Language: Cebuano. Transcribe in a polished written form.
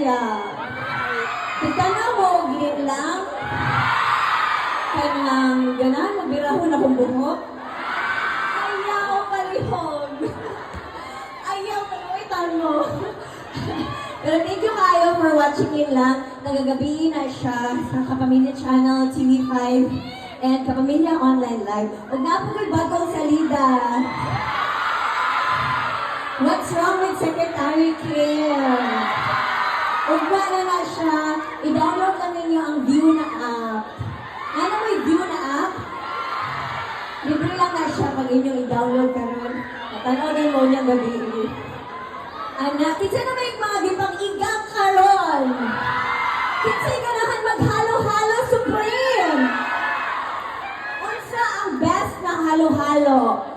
Tigtanaw mo og lang. Kanang ganahan mo birahon akong buhok. Ayaw palihog. Ayaw kaluitan mo. Pero thank you kaayo for watching in lang. Nagagabi na siya sa Kapamilya Channel, TV5, and Kapamilya Online Live. Ug naa po ko'y bagong salida. What's Wrong with Secretary Kim? Ugma na na siya. I-download lang ninyo ang Viu na app. Ano mo yung Viu na app? Libre lang na siya pag inyong i-download karon. Natanaw din mo niyang gabi. Anak, kinsa na may mga gipang-igang karon? Kinsa ganahan maghalo-halo supreme? Unsa ang best na halo-halo?